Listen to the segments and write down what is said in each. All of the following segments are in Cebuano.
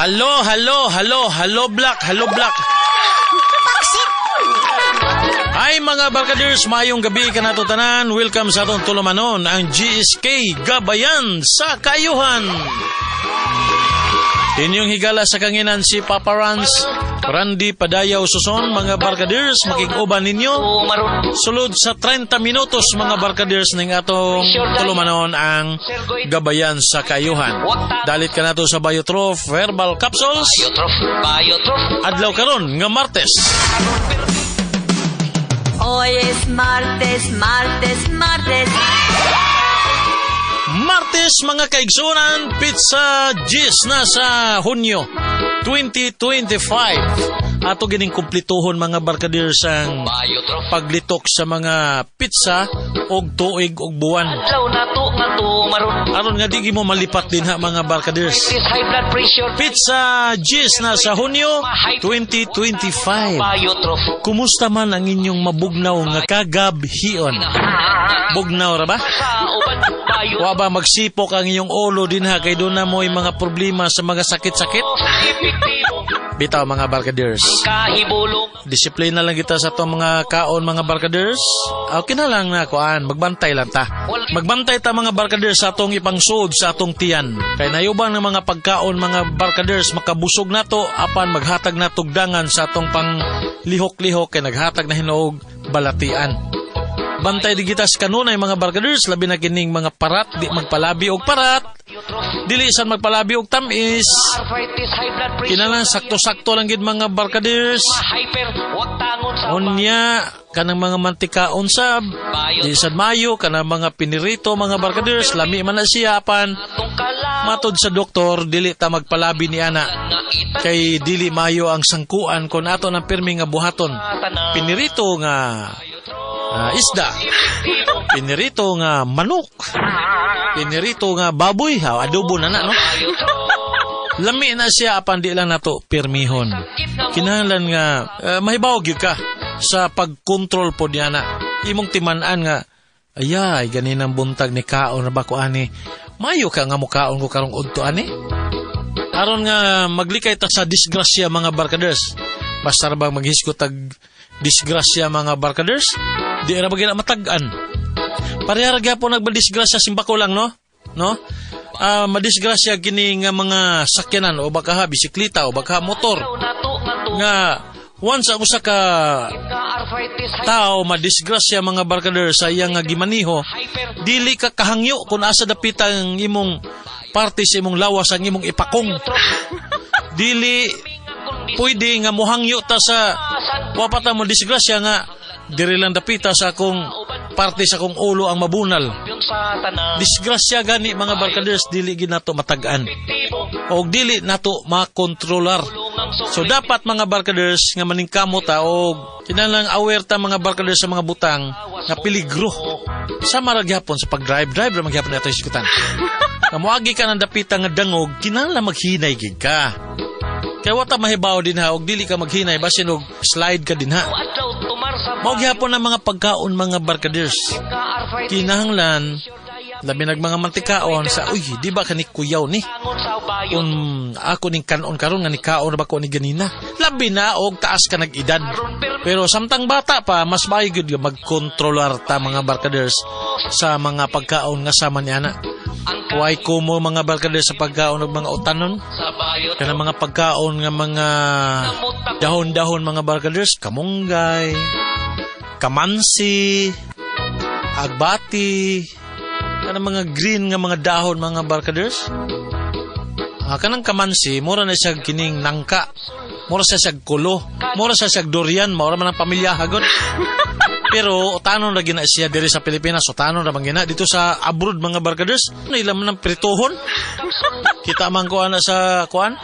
Hello, hello, hello, hello black, hello black. Baksit! Ay, mga barkaders, mayong gabi kanato tanan. Welcome sa atong tulumanon, ang GSK Gabayan sa Kayuhan. Inyong higala sa kanginan si Papa Rans, Randy Padayaw Suson, mga barkaders, makig-uban ninyo. Sulod sa 30 minutos, mga barkaders, ning atong tulumanon ang Gabayan sa Kayuhan. Dalit ka nato sa Biotroph Herbal Capsules. Biotrof, Biotrof. Adlaw karon nga Martes. Hoy es martes, martes, martes. Martes, mga kaigsunan, petsa 10 na sa Hunyo 2025. Ato gining kumplituhon, mga barkaders, ang Biotrof. Paglitok sa mga petsa og tuig og buwan. Adlaw nato nga tumaron. Aron nga di mo malipat din ha, mga barkaders. Arthritis, high blood pressure. Petsa 10 na sa Hunyo 2025. Biotrof. Kumusta man ang inyong mabugnaw nga kagabhion? Bugnaw ra ba? Sa uban Bio. Wa ba magsipok ang inyong ulo din ha kay doon na mo'y mga problema sa mga sakit-sakit? Epektibo. Bitaw, mga barkaders. Kahibulong. Disiplina lang kita sa atong mga kaon, mga barkaders. Okay na lang na kuan, magbantay lang ta. Magbantay ta, mga barkaders, sa atong ipangsud sa atong tiyan. Kay nayuban ng mga pagkaon, mga barkaders, makabusog nato apan maghatag na tugdangan sa atong pang lihok-lihok kay naghatag na hinuog balatian. Bantay di kita sa kanunay, mga barkaders, labi na kining mga parat, di magpalabi og parat, dili san magpalabi og tamis. Arthritis, high blood pressure. Kinahanglan sakto-sakto lang gid, mga barkaders. Hyper, wag tangon sa Unya, kanang mga mantikaon sab, di sad mayo, kanang mga pinirito, mga barkaders, lami man na siya, apan, Atong kala. Matod sa doktor, dili ta magpalabi ni ana. Nga ita. Kay dili mayo ang sangkuan kung ato ng pirmi nga buhaton. Tanan. Pinirito nga isda, pinirito nga manok, pinirito nga baboy, ha, adobo na na, no? Lami na siya apan di lang nato pirmihon. Kinahanglan nga mahibaw gyud ka sa pagkontrol po niya na. Imong timan-an nga, ayay, ganinang buntag ni kaon na ba ko ani? Mayo ka nga mukaon ko karong udto ani? Aron nga maglikay ta sa disgrasya, mga barkaders. Basta ra ba maghisgot tag disgrasya, mga barkaders? Di ra ba gina matag-an? Pareha ra gyapon nagbadisgrasya simbako lang, no? No? Ah, madisgrasya kini nga mga sakyanan o baka ha bisikleta o baka motor Nato nga tu. Nga once ang usa ka Nga arthritis, high tao madisgrasya, mga barkaders, sa iyang nga gimaniho, hyper. Dili ka kahangyo kung asa dapita ang imong parte sa imong lawas ang imong ipakong. Dili pwede nga muhangyo ta sa wa pa ta mo disgrasya nga diri lang dapita sa akong parte sa akong ulo ang mabunal. Yung sa tanan. Disgrasya gani, mga barkaders, dili gid nato matag-an Epektibo. Og dili nato makontrolar. Tulungang So dapat, mga barkaders, nga maningkamot ta og kinahanglan aware ta, mga barkaders, sa mga butang nga peligro. Sama ra gyapon sa pag-drive, drive ra magyapon nato isikutan. Nga moagi ka ng dapita nga dangog, kinahanglan maghinay gid ka. Kay wa ta mahibaw din ha og dili ka maghinay basin og slide ka din ha. Adlaw tumar sa Mao gyapon ang mga pagkaon, mga barkaders. Nga arthritis. Kinahanglan labi nag mga mantikaon sa, uy, di ba kani kuyaw ni? Tangon sa bayo. Kung ako ning kanon karon nga ni kaon na ba ko ni ganina. Labi na og taas ka nag-edad. Pero samtang bata pa, mas maayo gyud nga magkontrolar ta, mga barkaders, sa mga pagkaon nga sama ni ana. Way ko mo, mga barkaders, sa pagkaon og mga utanon. Sa bayo. Kanang mga pagkaon nga mga dahon-dahon, mga barkaders, kamunggay, kamansi, agbati, kanang mga green nga mga dahon, mga barkaders. Ah, kanang kamansi, mura na siya kining nangka. Mura siya kulo. Mura siya durian, mura man ang pamilya hagod. Pero utanon ra gina siya diri sa Pilipinas, utanon ra man gina dito sa abroad, mga barkaders. Ano ila man ang prituhon? Kita man ko ana sa kuan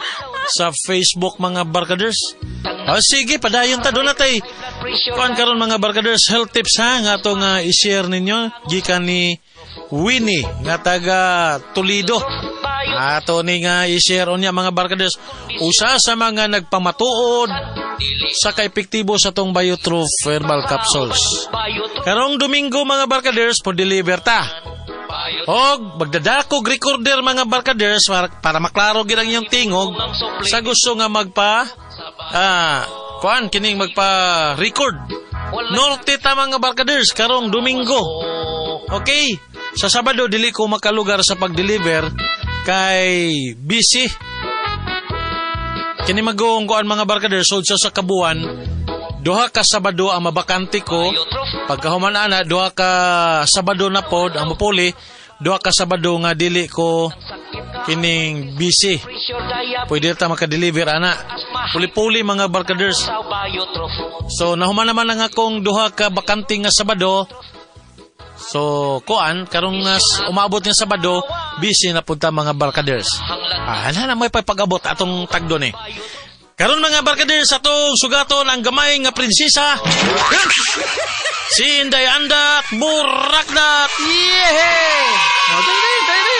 sa Facebook, mga barkaders. Ah, sige, padayon ta doon natay. Kuan karon, mga barkaders, health tips ha nga ato nga i-share ninyo gikan ni Winnie nga taga Toledo. Ato ni nga i-share unya, mga barkaders, usa sa mga nagpamatuod sa kaepektibo sa tong Biotroof Herbal Capsules. Karong Domingo, mga barkaders, po deliver ta. Og magdadako recorder, mga barkaders, para maklaro gid ang iyong tingog sa gusto nga magpa kuan kining magpa record. Norte ta, mga barkaders, karong Domingo. Okay, sa Sabado dili ko makalugar sa pag-deliver kay busy. Kini mag-uong kuan, mga barkaders, sud sa kabuan, duha ka Sabado ang mabakante ko. Pagkahuman ana, duha ka Sabado na pod ang mapuli, duha ka Sabado nga dili ko kining busy. Pwede ta maka-deliver ana. Puli-puli, mga barkaders. So nahuman naman ang akong duha ka bakante nga Sabado. So kuan karong umabot nga Sabado, busy na punta, mga barkaders. Ah, na may pag-abot atong tagdon eh. Karon, mga barkaders, atong sugaton ang gamay nga prinsesa, si Inday Andak Burakdak. Yehey! Oh, dali, dali, dali.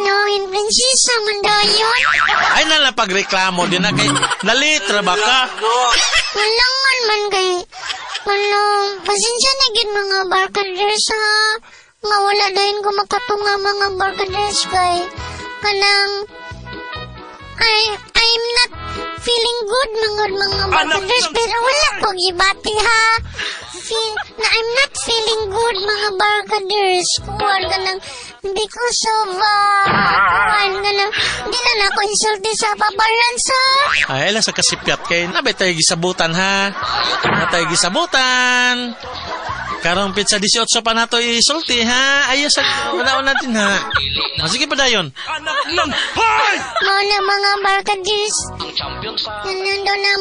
No, in prinsesa man dayon. Ay na pagreklamo din na kay nalitra ba ka? Walangan man kay ano, pasensya na gid, mga barkaders, ha. Nga wala dayon ko makatunga, mga barkaders, kay kanang I'm not feeling good mga barkaders, pero wala ko gibati ha. Feel, na I'm not feeling good, mga barkaders. Kuan ka ng because of kuan ka ng di na ako insulti sa pabaran sa Ay, ala sa kasipyat kay nabay tayo gisabutan ha. Na tayo gisabutan. Karong petsa 18 pa nato isulti ha. Ayos sa una-una din ha. Ah, sige pa dayon. Mao na, mga barkaders. Ganun doon na,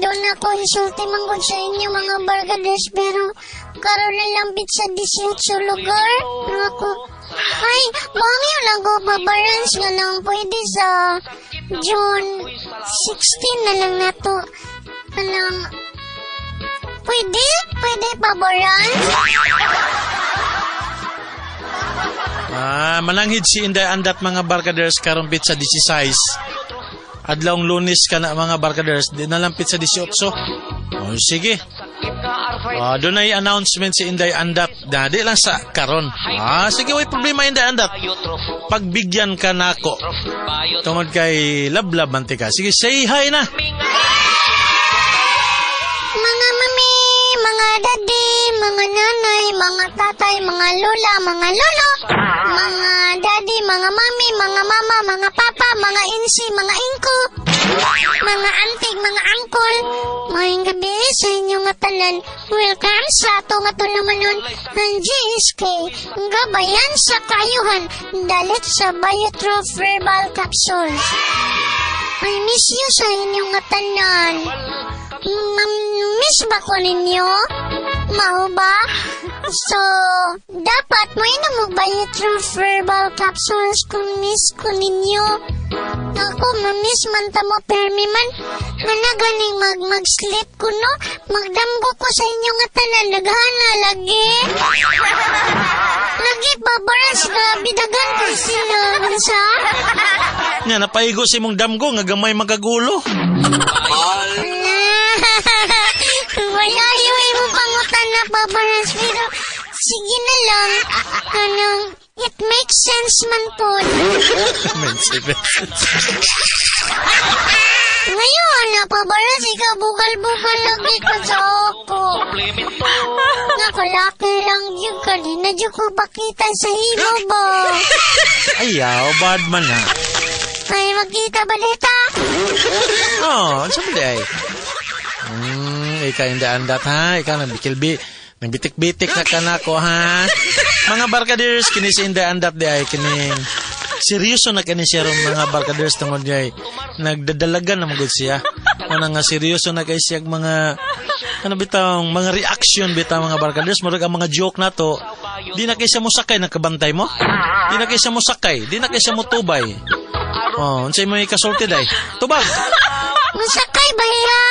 doon ako insulti man gud sa inyo, mga barkaders, pero karon na lang sa 18 lugar. Ano ako, ay, mangyo lang ko pabarans nga nang pwede sa June 16 na lang nato. Kanang, pwede? Pwede pabarans? Ah, mananghid si Inday Andat, mga barkaders, karong petsa 16. Adlawng Lunes ka na, mga barkaders, di na lang petsa 18. Oh, sige. Ah, doon ay announcement si Inday Andat. Na, di lang sa karon. Ah, sige, way problema, Inday Andat. Pagbigyan ka nako. Tungod kay lablab man ka. Sige, say hi na. Mga mami, mga daddy, mga nanay, mga tatay, mga lola, mga lolo, mga daddy, mga mami, mga mama, mga papa, mga insi, mga ingko, mga antig, mga angkol. Maayong gabi sa inyong nga tanan. Welcome sa ato nga tulumanon ng GSK. Gabayan sa kayuhan, dalit sa Biotroph Herbal Capsules. I miss you sa inyong nga tanan. Miss ba ko ninyo? Mao ba? So, dapat mo mo Biotroph Herbal Capsules kung miss ko ninyo. Ako, ma-miss man ta mo permi man. Nga na ganing mag-sleep ko, no? Magdamgo ko sa inyo nga tanan. Naghana, lagi. Lagi, pabaras, grabe, dagan ko sila. Unsa? Nga, napaigo si mong damgo nga gamay magagulo. Wala yung imong pangutan na, pabaras, pero sige na lang. Anong, it makes sense man po. Mense, mense. Ngayon, napabaras, ikaw bukal-bukal lagi ka sa ako. Nakalaki lang yun ka, di na dyan ko pakita sa imo ba? Ayaw, bad man ha. Ay, magkita ba dita? Oh, ano di ay? Ikaw hindi andat ha. Ikaw nang bikilbi. Nang bitik-bitik na ka na ko ha. Mga barkaders, kini si Inday Andat di ay kining seryoso na kini siya ron, mga barkaders, tungod di ay nagdadalagan na magud siya. Una nga seryoso na kay siya mga ano bitang mga reaction bitaw, mga barkaders, murag ang mga joke na to di na kay siya mosakay, nakabantay mo, di na kay siya mosakay, di na kay siya motubay. Oh, unsay mo ikasulti day? Tubag. Masakay ba hiya?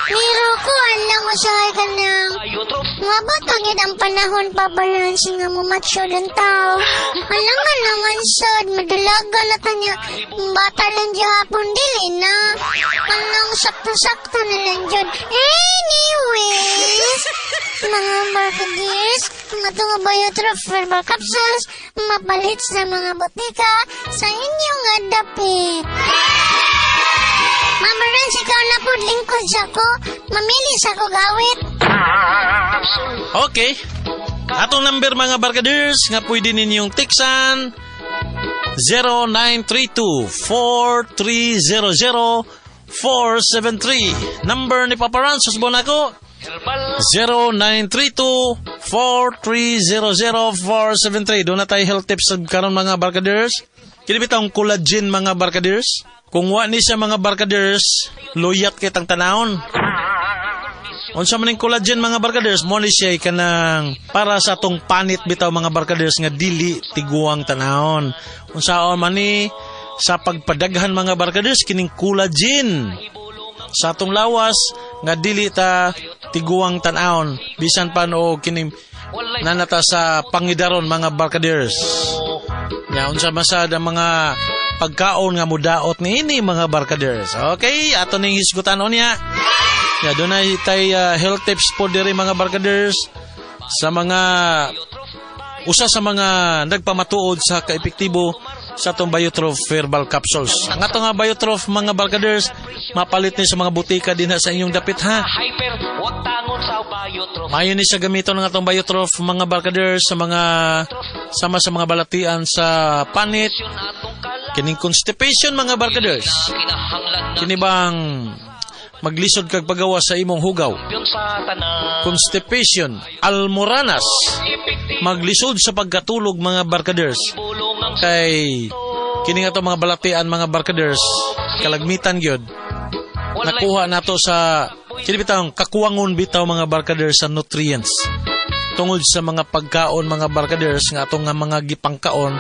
Pero ko, alam mo sa ka ng mabot ang ang panahon pa balance nga mo mature ang tao. Alam nga naman sad, madalaga na tanya. Bata lang di hapon, dili na. Anong sakto-sakto na lang dyan. Anyways, Mga marketeers, mga tunga Biotroph Herbal Capsules, mapalit sa mga botika sa inyong dapit. Mama Renz, ikaw na po lingkod sa ko. Mamili sa ko gawit. Okay. Atong number, mga barkaders, nga pwede ninyong teksan, 0932-4300-473. Number ni Papa Rans, susbon ako, Herbal 0932-4300-473. Doon na tayo health tips sa karon, mga barkaders. Kini bitawng collagen, mga barkaders. Kung wa ni siya, mga barkaders, luyat kay tang tanawon. Unsa man ning collagen, mga barkaders, mo ni siya kanang para sa atong panit bitaw, mga barkaders, nga dili tiguang tanawon. Unsaon man ni sa pagpadaghan, mga barkaders, kining collagen sa atong lawas nga dili ta tiguang tan-awon bisan pa no kining nanata sa pangidaron, mga barkaders. Nya unsa man sad ang mga pagkaon nga mudaot niini, mga barkaders? Okay, ato ning hisgutan unya. Ya, dunay tay health tips po diri, mga barkaders, sa mga usa sa mga nagpamatuod sa kaepektibo sa atong Biotroph Herbal Capsules. Ang ato nga Biotroph, mga barkaders, mapalit ni sa mga butika dinha sa inyong dapit, ha. Hyper wag tangon sa Biotroph. Mayo ni siya gamiton ng atong Biotroph, mga barkaders, sa mga sama sa mga balatian sa panit, Yun atong kala kining constipation, mga barkaders. Kinahanglan nga Kini bang maglisod kag pagawa sa imong hugaw. Yun sa tanan. Constipation, almoranas, Epektibo maglisod sa pagkatulog, mga barkaders. Bulong ang Kay kini nga to mga balatian, mga barkaders, kalagmitan gyud nakuha nato sa kini bitawng kakuwangon bitaw, mga barkaders, sa nutrients tungod sa mga pagkaon, mga barkaders, nga atong nga mga gipangkaon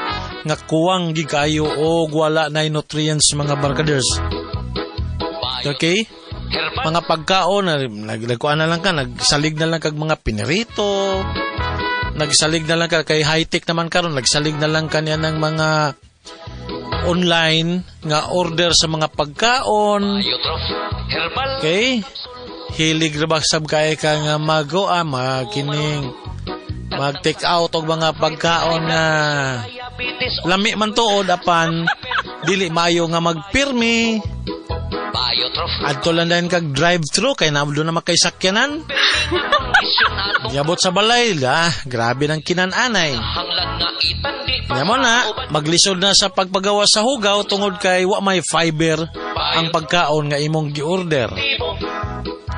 nga kuwang gikayo o wala na nutrients, mga barkaders. Okay? Herbal Mga pagkaon na nagkuan na lang ka, nagsalig na lang kag mga pinirito, nagsalig na lang ka kay high-tech naman karon, nagsalig na lang kanya ng mga online nga order sa mga pagkaon. Biotroph Herbal Okay? Hilig ra ba sab kay ka nga magoa, makining mag take out og mga pagkaon nga Diabetes lami man tuod apan dili maayo nga magpirmi. Biotroph Adto lang dayon kag drive-thru kay na doon na makay sakyanan. Kondisyon atong Yabot sa balay, ah, grabe ng kinananay. hanglan nga itandi pa Nya mo na, maglisod na sa pagpagawa sa hugaw tungod kay wa may fiber ang pagkaon nga imong gi-order.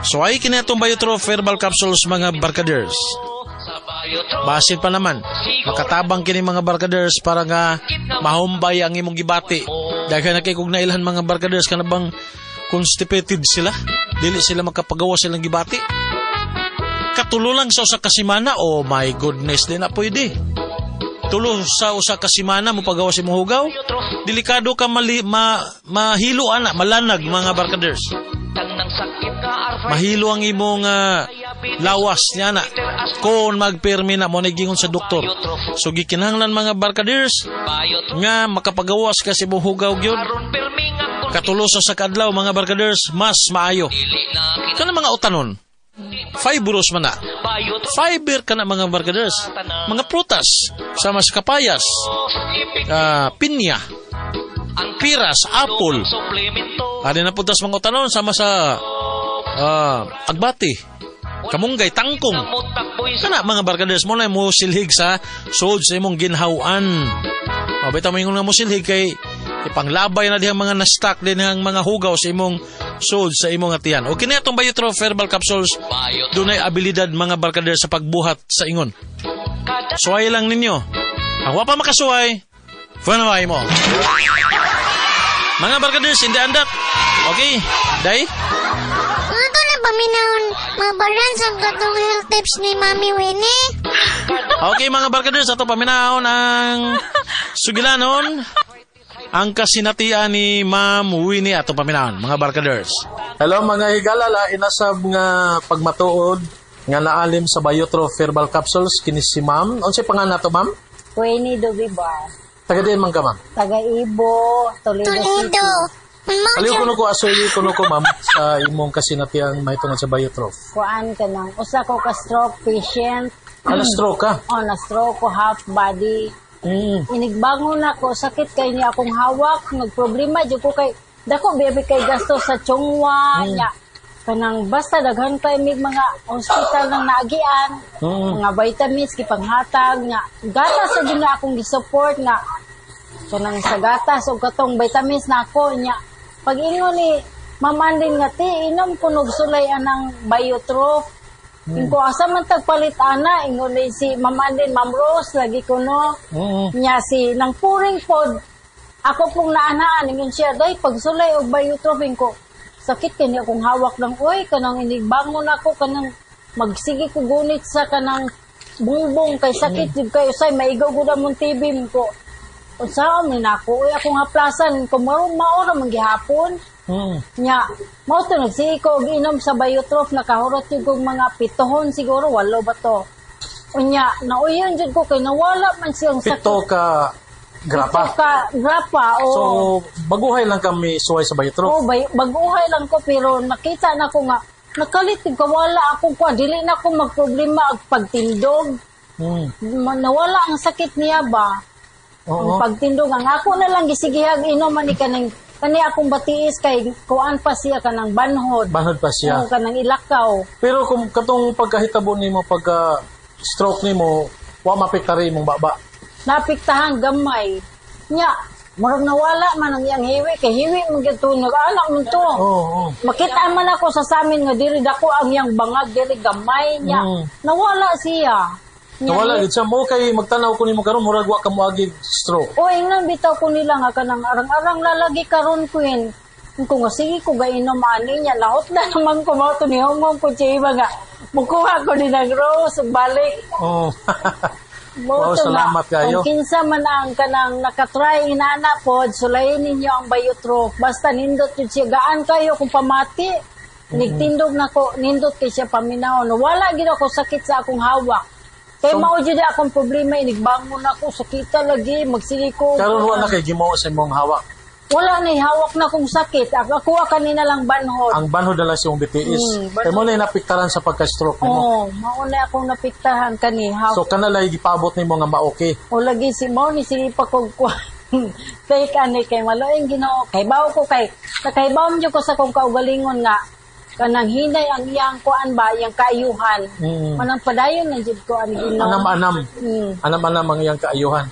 So ay kini atong Biotroph Herbal Capsules, mga barkaders. Sa Biotroph Basin pa naman, makatabang kini, mga barkaders, para nga mahumbay ang imong gibati. Daghan na kay kog nailhan, mga barkaders, kana bang constipated sila. Dili sila makapagawa silang gibati. Katulo lang sa usa ka semana, oh my goodness, di na pwede. Tulo sa usa ka semana mo pagawa sa imong hugaw. Biotroph Delikado ka mali, mahilo ana, malanag, mga barkaders. Tanang sakit ka arthritis Mahilo ang imong lawas niya na. Kung magpirmi na mo gingon sa doktor. So gikinahanglan, mga barkaders, Biotroph nga makapagawas ka sa imong hugaw gyud. Aron pirmi nga Katulo sa kadlaw, mga barkaders, mas maayo. Dili na Kana mga utanon, fibrous man na. Biotroph Fiber kana, mga barkaders. Mga prutas, sama sa kapayas, pinya, Ang piras, apple. Suplemento Ari na puntas mga utanon sama sa agbati, kamunggay, tangkong. Mutakboy sa Kana, mga barkaders, mo na mo silhig sa sod sa imong ginhawan. O bitaw mo ingon nga mo silhig kay ipanglabay na dihang mga na-stock din ang mga hugaw sa imong sod sa imong atiyan. O kini atong Biotroph Herbal Capsules, Biotroph dunay abilidad, mga barkaders, sa pagbuhat sa ingon. Kada Suway lang ninyo. Ang wa pa makasuway, funaway mo. Mga barkaders, hindi andat. Okay, day? Ato na paminawon, mga barans, ang katong health tips ni Mami Winnie. Okay, mga barkaders, ato paminahon ang sugilanon ang kasinatian ni Ma'am Winnie, ato paminahon, mga barkaders. Hello, mga higalala, inasab nga pagmatuod nga naalim sa Biotroph Herbal Capsules kini si Ma'am. Unsay pangalan nato, Ma'am? Winnie Dubibar. Taga diin man ka, Ma'am? Taga Ibo, Toledo City. Toledo. Mao Aliw kuno ko asoy kuno ko, ma'am, sa imong kasinatiang mahitungod sa Biotroph. Kuan ka nang usa ko ka stroke patient. Ano, stroke ka? Oh, na stroke ko, half body. Inigbangon ako, sakit kay niya akong hawak, nagproblema jud ko kay dako biyabi kay gasto sa Chong Hua nya. Kanang basta daghan kay mig mga hospital nang naagian, mga vitamins gipanghatag nga gatas sa jud na akong gisupport nga kanang sa gatas og katong vitamins na ako nya. Pag ingon ni Ma'am Andin nga, "Ti, inom kunog sulay anang Biotroph." Inko, "Asa man tagpalit ana?" Ingon ni si Ma'am Andin, Ma'am Rose lagi ko, no. Nya si nang puring pod ako pong naanaan, ingon siya, "Day, pagsulay og Biotroph." Ko, "Sakit kini akong hawak ng oy, kanang inigbangon ako, kanang magsige ko gunit sa kanang bungbong kay sakit jud kayo, say maigaw gud among TV ko. Unsaon ni nako oy akong haplasan ko mao mao ra man gihapon." Nya, mao to nagsige ko og inom sa Biotroph, nakahurot jud kog mga pitohon siguro, walo ba to. Unya, nauyon jud ko kay nawala man siyang sakit. Pito ka grapa. Pito ka grapa, o. So, baguhay lang kami suway sa Biotroph. Oh, baguhay lang ko pero nakita na ko nga nakalit ko, wala akong kuan, dili na ko magproblema og pagtindog. Nawala ang sakit niya ba? Ang pagtindog, ang ako na lang gisigihag inom man ni kanang kani akong batiis kay kuan pa siya, kanang banhod. Banhod pa siya. Oo, kanang ilakaw. Pero kung katong pagkahitabo nimo, pagka stroke nimo, wa mapektari imong baba? Napiktahan gamay. Nya, murag nawala man ang iyang hiwi kay hiwi man gyud to, nag-anak man to. Oo. oo. Makita man ako sa samin nga diri dako ang iyang bangag diri gamay niya. Nawala siya. Nya, Nawala gid siya mo kay magtanaw ko nimo karon, murag wa ka moagi stroke. O ingnan bitaw ko nila nga kanang arang-arang lalagi karon, Queen. Kung nga sige ko gainom ani niya, lahot na naman ko mao to ni hongong ko siya nga mukuha ko ni ng rose ug balik. Mao Wow, to nga, salamat kayo. kung kinsa man ang kanang nakatry inana pod, sulayin ninyo ang Biotroph. Basta nindot yun siya. Gaan kayo kung pamati. Nigtindog na ko, nindot kay siya paminaw. Wala gid ako sakit sa akong hawak. Kay mao jud akong problema, inigbangon ako, sakita lagi, magsige ko. Karon wa na kay gimo sa imong hawak? Wala na, hawak na kong sakit. Ako, ako kanina lang banhod. Ang banhod na lang sa imong BTS. Banhod. Kay mo na napiktaran sa pagka-stroke nimo. Oo, mao na akong napiktahan kani. Hawak. So kana lay gipabot nimo nga ma-okay. O lagi si mao ni sige pa kog kuan. Take ani kay maluing Ginoo. Kay bawo ko kay nakaibaw man jud ko sa kong kaugalingon nga kanang hinay ang iyang kuan ba, iyang kaayuhan. Manang padayon na jud ko ani Ginoo. Anam-anam. Anam-anam ang iyang kaayuhan.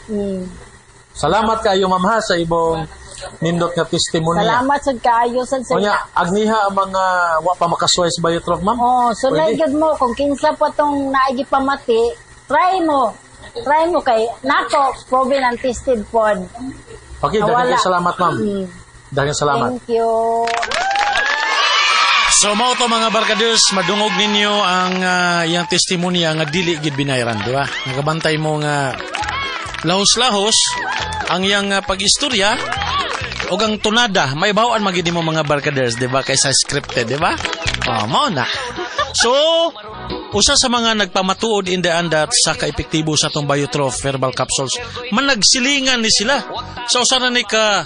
Salamat kaayo, ma'am, ha, sa imong nindot nga testimonya. Salamat sad kaayo sad sa Unya, agniha ang mga wa pa makasuway sa Biotroph, ma'am. Oh, sulay Pwede. gyud mo kung kinsa pa tong naigi pamati, try mo. Try mo kay nako proven and tested pod. Okay, daghang Nawala. salamat, ma'am. Daghang salamat. Thank you. So mao to, mga barkaders, madungog ninyo ang iyang testimonya nga dili gid binayran, di ba? Nagabantay mo nga lahos-lahos ang iyang pag-istorya ug ang tunada, may bawaan magid mo, mga barkaders, di ba? Kaysa scripted, di ba? Oh, mao na. So, usa sa mga nagpamatuod in the andat sa kaepektibo sa atong Biotroph Herbal Capsules, managsilingan ni sila sa usa na ni ka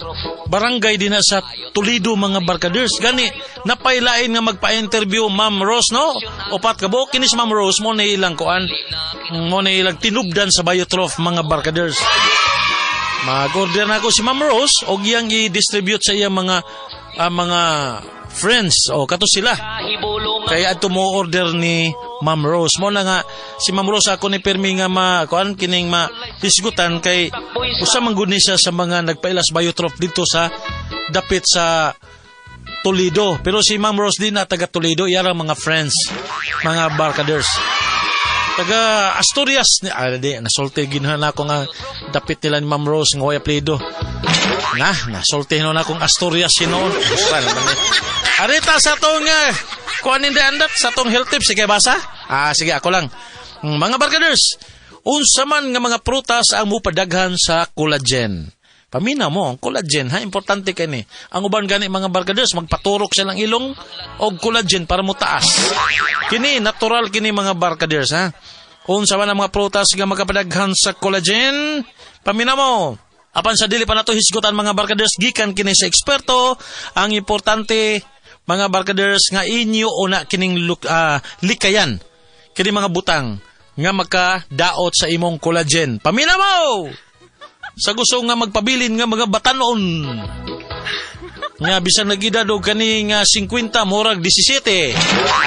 barangay din na sa Toledo, mga barkaders. Gani, napailain nga magpa-interview, Ma'am Rose, no? Upat ka buok kini si Ma'am Rose mo na ilang kuan, mo na ilang tinubdan sa Biotroph, mga barkaders. Mag-order na ako si Ma'am Rose og iyang i-distribute sa iyang mga friends o kato sila. Kaya adto mo order ni Ma'am Rose. Mo na nga si Ma'am Rose ako ni pirmi nga ma kuan kining ma hisgutan kay usa man gud ni siya sa mga nagpailas Biotroph dito sa dapit sa Toledo. Pero si Ma'am Rose di na taga Toledo, iyarang mga friends, mga barkaders. Taga Asturias ni ah, di nasulti ginhan ako nga dapit nila ni Ma'am Rose nga way apelyido. Na, nasulti na akong Asturias hinuon. Basta naman eh. Arita sa tong kuan hindi andat sa tong health tips, sige basa. Ah, sige, ako lang. Mga barkaders, unsa man nga mga prutas ang mupadaghan sa collagen? Pamina mo, ang collagen ha, importante kay ni. Ang uban gani, mga barkaders, magpaturok silang ilong og collagen para mo taas. Kini natural kini, mga barkaders, ha. Unsa man ang mga prutas nga makapadaghan sa collagen? Pamina mo. Apan sa dili pa nato hisgutan, mga barkaders, gikan kini sa eksperto, ang importante, mga barkaders, nga inyo una kining likayan kini mga butang nga makadaot sa imong collagen. Pamina mo! Sa gusto nga magpabilin nga mga batanon nga bisan nagedad og kani nga 50, murag 17.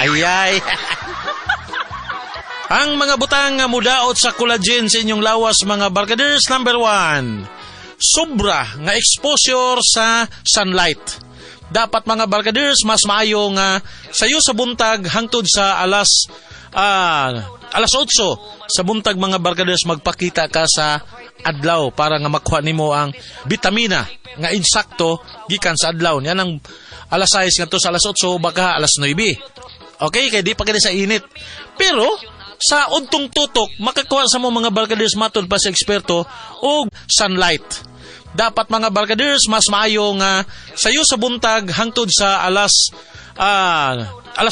Ayay. Ang mga butang nga mudaot sa collagen sa inyong lawas, mga barkaders, number 1, sobra nga exposure sa sunlight. Dapat, mga barkaders, mas maayo nga sayo sa buntag hangtod sa alas 8 sa buntag, mga barkaders, magpakita ka sa adlaw para nga makuha nimo ang bitamina nga insakto gikan sa adlaw. Yan ang alas 6 ngadto sa alas 8, baka alas 9. Okay, kay di pa kini sa init. Pero sa udtong tutok, makakuha sa mo, mga barkaders, matod pa sa eksperto, og sunlight. Dapat, mga barkaders, mas maayo nga sayo sa buntag hangtod sa alas 8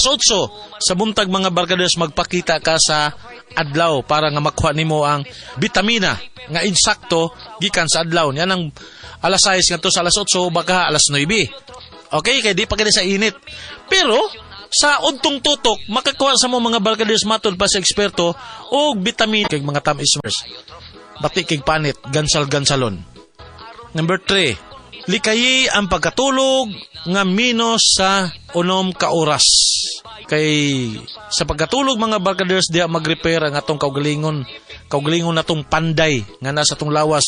sa buntag, mga barkaders, magpakita ka sa adlaw para nga makuha nimo ang bitamina nga insakto gikan sa adlaw. Yan ang alas 6 ngadto sa alas 8, baka alas 9. Okay, kay di pa kini sa init. Pero sa udtong tutok, makakuha sa mo, mga barkaders, matod pa sa eksperto, og vitamin kay mga tamis. Bati kay panit, gansal-gansalon. Number 3, likayi ang pagkatulog nga minus sa 6 ka oras. Kay sa pagkatulog, mga barkaders, diha mag-repair ang atong kaugalingon. Kaugalingon natong panday nga nasa atong lawas.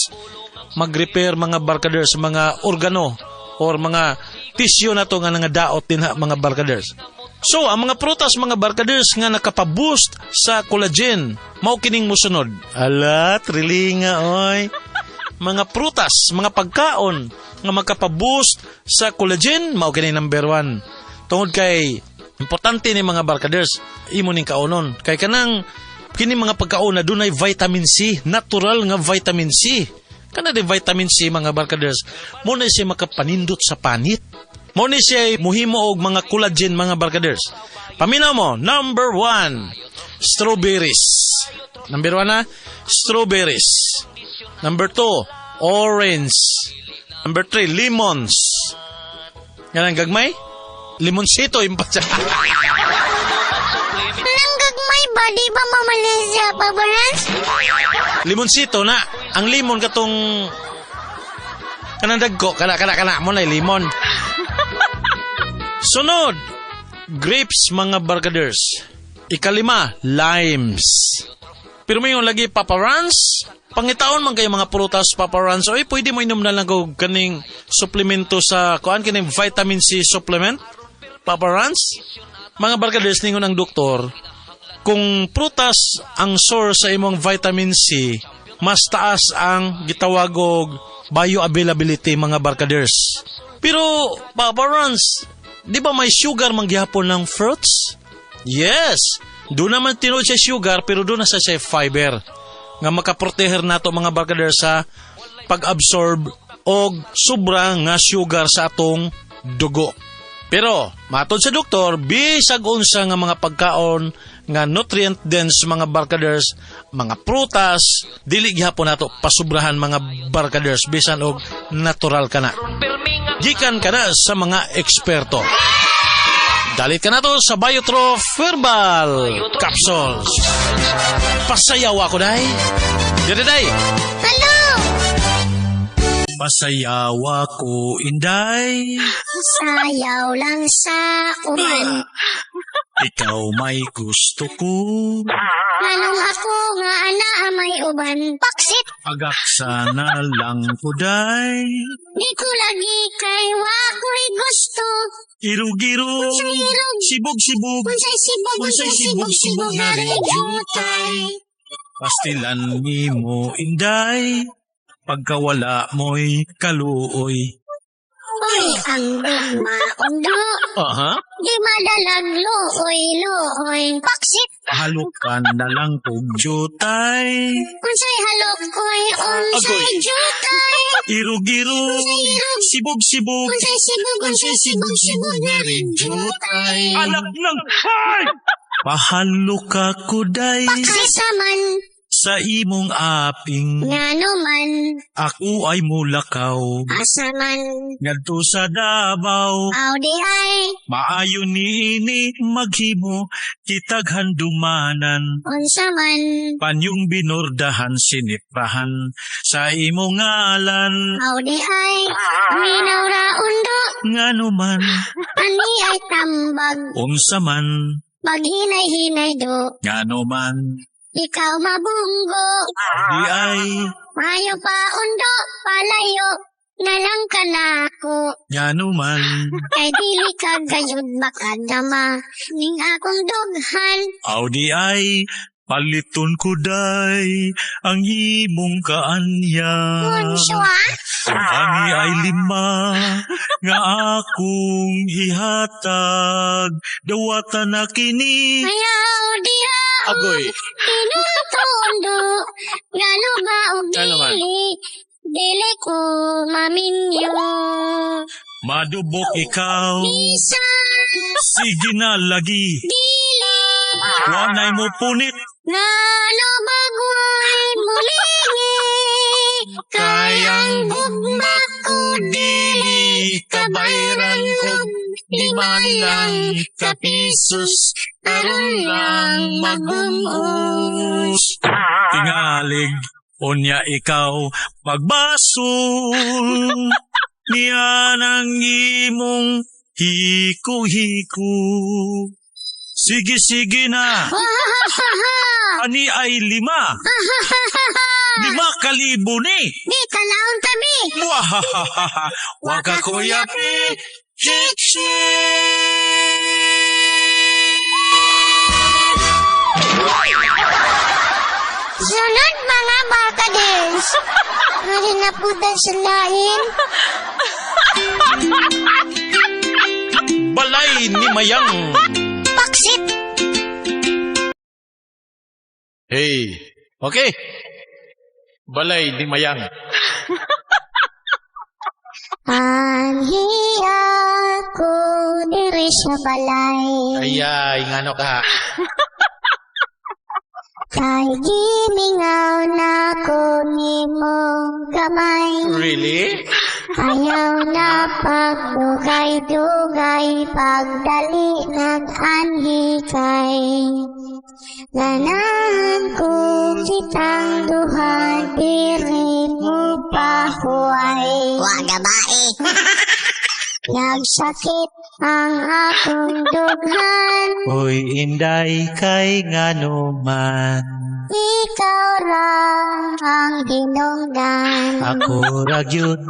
Mag-repair, mga barkaders, sa mga organo or mga tisyo nato nga nangadaot din ha, mga barkaders. So, ang mga prutas, mga barkaders, nga nakapaboost sa collagen, mao kining musunod. Ala, trilinga, oy. Mga prutas, mga pagkaon nga makapaboost sa collagen, mao kini number 1. Tungod kay importante ni, mga barkaders, imo ning kaonon. Kay kanang kini mga pagkaon na dunay vitamin C, natural nga vitamin C. Kana di vitamin C, mga barkaders, mo na siya makapanindot sa panit. Mo ni siya muhimo og mga collagen, mga barkaders. Paminaw mo, number 1, strawberries. Number 1 na, strawberries. Number 2, orange. Number 3, lemons. Yan ang gagmay? Limonsito yung pa siya. Nang gagmay ba, di ba mamalis pa balance? Limonsito na. Ang limon katong kanang dagko, kana kana kana mo na limon. Sunod, grapes, mga barkaders. Ikalima, limes. Pero may yung lagi, Papa Rans, pangitaon man kayo mga prutas, Papa Rans. Oy, pwede mo inom na lang og kaning suplemento sa kuan, kining vitamin C supplement. Papa Rans, mga barkaders, ningon ang doktor, kung prutas ang source sa imong vitamin C, mas taas ang gitawag og bioavailability, mga barkaders. Pero, Papa Rans, di ba may sugar man gihapon ng fruits? Yes! Doon naman tinuod siya sugar, pero doon na sa siya fiber nga makaproteher nato, mga barkaders, sa pag-absorb og sobra nga sugar sa atong dugo. Pero matod sa doktor, bisag unsa nga mga pagkaon nga nutrient dense, mga barkaders, mga prutas, dili gihapon nato pasubrahan, mga barkaders, bisan og natural kana. Gikan kana sa mga eksperto. Dalit ka na to sa Biotroph Herbal Capsules. Pasayaw ako, day. Dire, day. Hello! Pasayaw ako, inday. Sayaw lang sa uban. Ikaw may gusto ko. Nganong ako nga ana may uban. Paksit! Agak sana lang ko, day. Di ko lagi kay wa ko'y gusto. Irog-irog. Unsay irog? Sibog-sibog. Unsay sibog, unsay sibog, sibog na jutay. Pastilan nimo, inday. Pagkawala mo'y kaluoy. Uy, ang gugma undo. Di madalag luoy, luoy. Paksit! Halukan na lang kog jutay. Unsay halok oy, unsay Agoy. jutay. Irog-irog. Unsay irog? Sibog-sibog. Unsay sibog, unsay sibog, sibog na rin jutay. Anak ng hay! Pahalok ako, day. Paksit man. Sa imong aping. Ngano man. Ako ay mulakaw. Asa man. Ngadto sa Davao. Aw di ay. Maayo niini maghimo kitag handumanan. Unsa man. Panyong binordahan siniprahan sa imong ngalan. Aw di ay. Minaw ra undo. Ngano man. Ani ay tambag. Unsa man. Maghinay-hinay do. Ngano man. Ikaw mabunggo. Di ay. Mayo pa undo. Palayo. Nalang ka na ako. Ngano man. Kay dili ka gayud makadama ning akong dughan. Aw di ay. Paliton ko day ang imong kaanya. Unswa? Ani ay 5 nga akong ihatag. Dawatan na kini. Ayaw diha. Agoy. Tinutundo. Ngano ba og Ngano man? dili? Dili ko maminyo. Madubok ikaw. Bisa. Sige na lagi. Dili. Wanay mo punit. Ngano bagoy mulingi. Kay ang gugma ko dili kabayran og 5 lang ka pesos aron lang magumos. Tingalig unya ikaw magbasol niya ng imong hiko-hiko. Sige, sige na. Ani ay 5. 5,000 ni. Di kalaon tabi. Mwahahaha. Waka kuya pi. Chichi. Sunod mga barkaders. Hari na po sa lain. Balay ni Mayang. Paksit. Hey. Okay. Balay ni Mayang. Anhi ako diri sa balay. Ayay, ngano ka? Kay gimingaw na ko nimo gamay. Really? Ayaw na pagdugay-dugay, pagdali nag-anhi kay. Ganahan ko kitang duha, diri mo pahuway. Wa gabae. Nagsakit ang akong dughan. Uy, inday kay ngano man. Ikaw ra ang hinungdan. Ako ra gyud,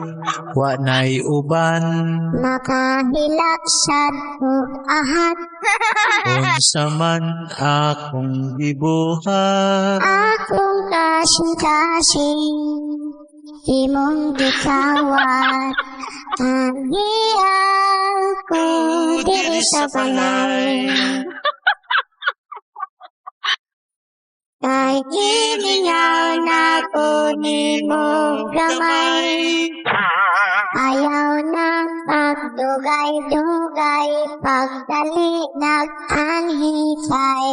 wa nay uban. Makahilak sad ug ahat. Unsa man akong gibuhat. Akong kasing-kasing, imong gikawat. Anhi ako diri sa balay. Kay gimingaw na ko nimo gamay. Ayaw na pagdugay-dugay, pagdali nag-anhi kay.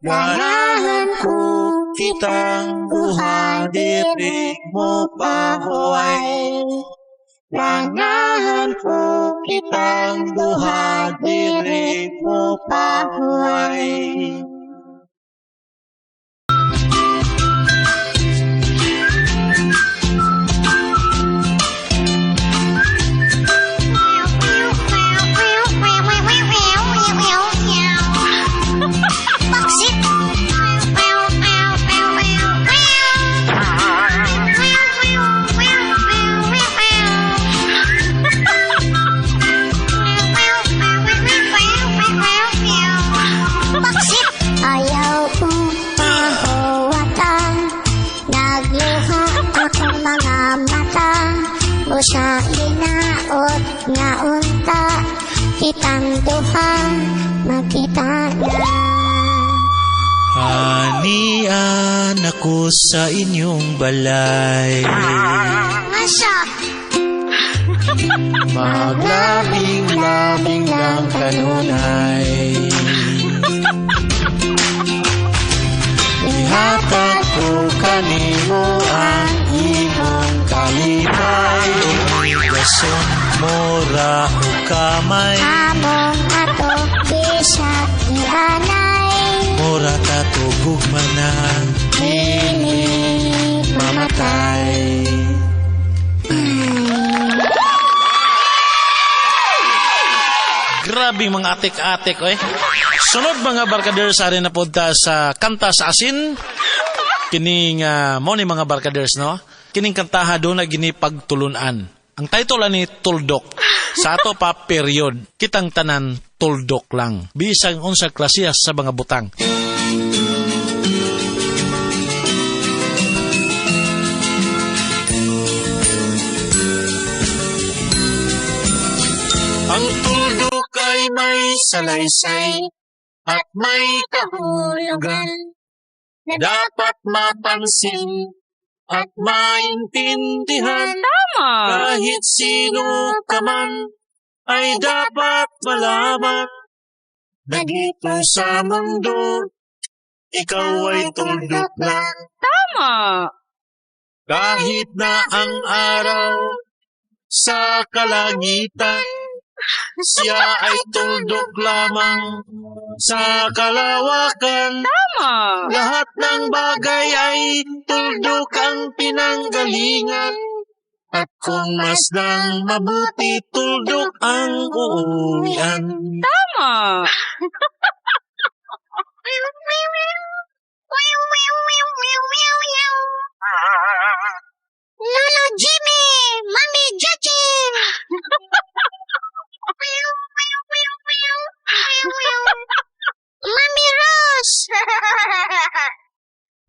Ganahan ko kitang buha, diri mo pahuway. Ganahan ko kitang buha, diri mo pahuway. Paksit! Paksit! Ayaw ko pahuwatan, nagluha akong mga mata. Usa ginaot nga unta, kitang duha makita na. Hanian ako sa inyong balay. Asa? Maglabing-labing lang kanunay. Ihatag ko kanimo ang imong kalipay. Gason mora o kamay. Among ato bisag ianay. Mura ta tugugma na Dili mamatay. Grabing mga atik-atik, eh. Sunod mga barkaders, ari na punta sa Kanta sa Asin. Kining, mo ni mga barkaders, no? Kining kantaha doon na gini pagtulunan. Ang title ani Tuldok. Sa ato pa period. Kitang tanan tuldok lang. Bisang unsa klasiyas sa mga butang. Ang tuldok ay may salaysay at may kahulugan. Dapat mapansin at maintindihan. Tama. Kahit sino ka man ay dapat malaman na dito sa mundo, ikaw ay tuldok lang. Tama. Kahit na ang araw sa kalangitan, siya ay tuldok lamang sa kalawakan. Tama. Lahat ng bagay ay tuldok ang pinanggalingan. At kung masdang mabuti, tuldok ang uuwian. Tama. Lolo Jimmy! Mami Juchi! Mami Rose!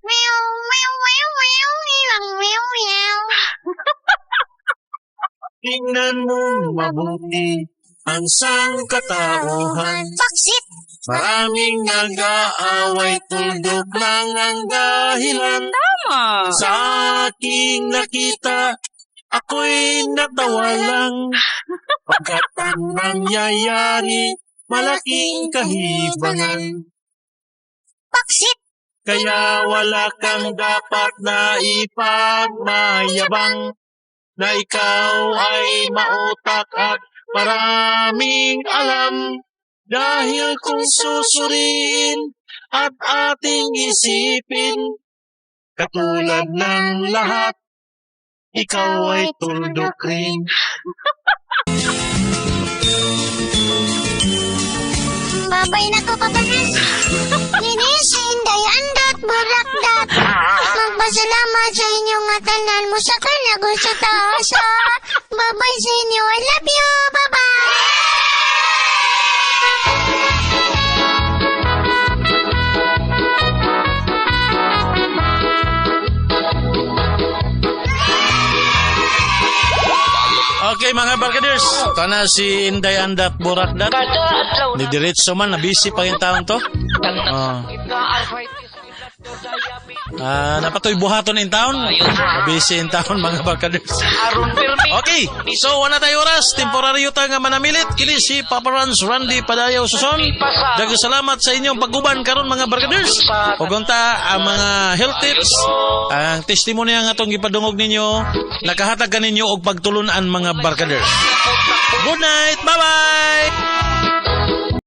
Meow, meow, meow, meow, meow, meow, meow. Tingnan mo mabuti ang sangkatauhan. Baksit! Maraming nag-aaway, tuldok lang ang dahilan. Tama. Sa aking nakita, ako'y natawa lang. Pagkat ang nangyayari, malaking kahibangan. Baksit! Kaya wala kang dapat na ipagmayabang na ikaw ay mautak at maraming alam. Dahil kung susuriin at ating isipin, katulad ng lahat, ikaw ay tuldok rin. Babay na ko, Papa Hans. Linisin, dayandot, burakdat. Magpasalamat sa inyong nga tanan. Musaka na ko sa taas. Ah. Babay sa inyo. I love you. Bye-bye. Okay mga barkaders, ito na si Inday Andat Burakdat. Kada adlaw Ni diretso man, nabisi pa yung taon to. Tang Ah. nagsakit nga arthritis, high blood diabetes. Napatoy buhaton in town. Nabisi in town mga barkaders. Aron pirmi. Okay, so wala tayo oras. Temporaryo ta nga manamilit. Kini si Papa Rans Randy Padayaw Suson. Daghang salamat sa inyong pagguban karon mga barkaders. Ug unta ang mga health tips, ang testimonya nga atong gipadungog ninyo, nakahatag kaninyo og pagtulun-an mga barkaders. Good night. Bye-bye.